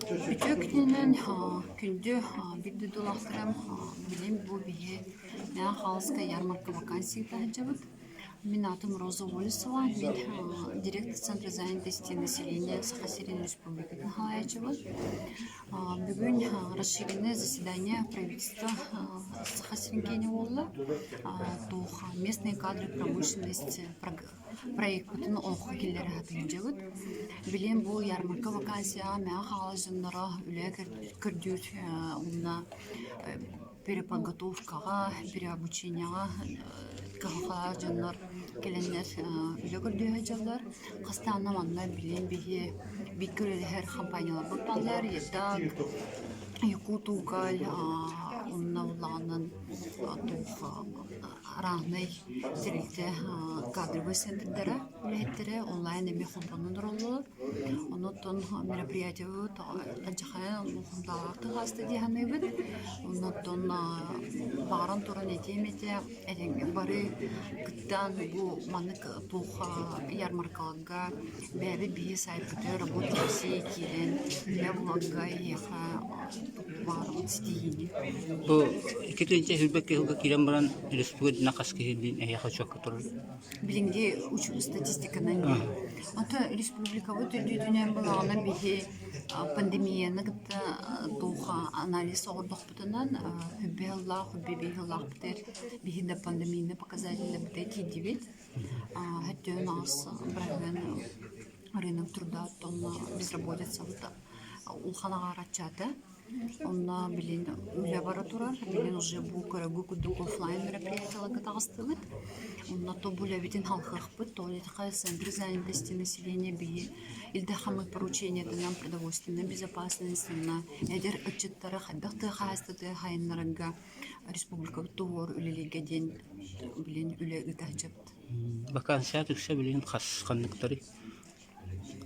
Үтүө күнүнэн күндү биир дойдулаахтарым, билим бу биһи Мэҥэ Хаҥаласка ярмарка вакансий таһырдьабыт. Мин аатым Роза Олесова, мин директор Центра занятости населения Саха сирин Республикатын салайааччыбын. Бүгүн расширенное заседание правительства Саха сирин киэнэ буолла. Туох местные кадры промышленность проекпытын олоххо киллэрэ сатыылдьабыт. Билигин бу ярмарка вакансияҕа Мэҥэ Хаҥалас дьонноро үлэ көрдүүр уонна переподготовкаҕа, переобучениеҕа кыһалҕалаах дьоннор кэлэннэр үлэ көрдүү сылдьаллар. Хастаан да манна билигин биһи бииргэ үлэлэһэр компанияларбыт бааллар ЯТАК, Якутуголь уонна улаҕанан туох Араанай тэрилтэ кадровай центрдара үлэһиттэрэ онлайн эмиэ холбонон олороллор. Онон мероприятиебыт алдьархайа улахантаахтык ааста дии саныыбын. Оннуттан баҕаран туран этиэм этэ, этэҥҥэ бары кыттан бу маннык туох ярмаркаларга бэйэбит биһиги сайтпытыгар Работа России киирэн үлэ буларга эһиэхэ баҕарабыт ситиһиини. Бу икки тыһыынча сылга киирэн баран республика хас киһилиин эһиэхэ учуокка турар? Билиҥҥи статистиканан дии. Онто республикабыт үрдүнэн былаҕына биһи пандемияны кытта туох анализ оҥордохпутунан хүббэ сыллаах, хүббэ биир сыллаахпытыгар биһи да пандемияны показателлэрбитэ тиийдибит. Өттүн аҕыс бырагыан рынок труда оттон безработицабыт улахан аҕаар аччаата. Онно билин үлэ бара турар. Билин уже бу көрөгү курдук оффлайн мероприятиеларга таҕыстыбыт. Онно то бу үлэбитин халҕыахпыт. Тоҕо диэтэххэ Центр занятости населения биһи Ил Дархаммыт поручениетынан продовольственная безопасность уонна эдэр ыччаттары хайдах тыа хаһаайыстыбатыгар сайыннарарга республикабыт туһугар үлэлииргэ диэн билин үлэ ыыта сылдьабыт. Вакансия үксэ билигин хас ханныктарый?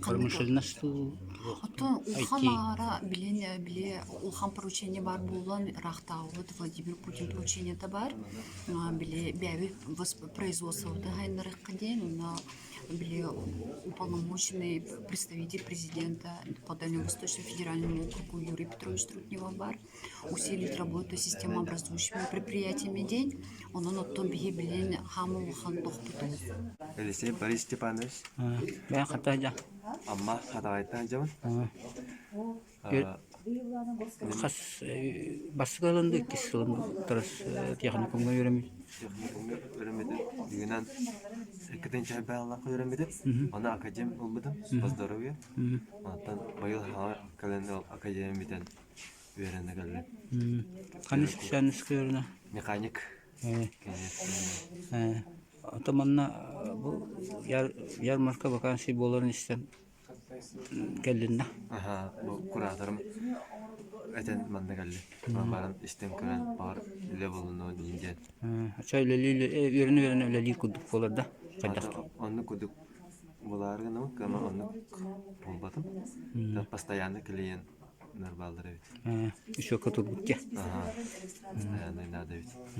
Промышленность дуу, Оттон улахан IT? аара билин били улахан поручение баар буолан ыраахтааҕыбыт Владимир Путин поручениета баар. Били бэйэбит производствобытын сайыннарыахха диэн уонна били уполномоченный представитель президента по Дальневосточному федеральному округу Юрий Петрович Трутнева баар. Усилить работу системообразующими предприятиями диэн. Онон оттон биһи билин хаама улахан тохпутун. Елисей Борис Степанович. Бэйэ хата дьа. Амма Хатаҕайтан дьабын. Хас бастакы ылынды иккис сылын тарас техникумҥа үөрэммит. Техникумҥа үөрэммитим. Дьиҥинэн иккитин чайбааллаахха үөрэммитим. Аны академ ылбытым по здоровью. Онтон быйыл хаҥа кэлэн академия бүтэн үөрэнэ кэллим. Ханнык специальноска үөрэнэ? Механик. Ото манна бу ярмарка вакансий буоларын истэн кэллин да? Аха, бу кураторым этэн манна кэллим. Баран истэн көрөн, баҕар үлэ булунуо диэн. Оччо үлэлии үөрэнэ-үөрэнэ үлэлиир курдук буолар да? Хайдах? Оннук курдук булаары гынабын, кыама оннук булбатым. Постоянно клиент бааллар эбит. Үчүөккэ турбут дии. Аха, постоянно наада эбит.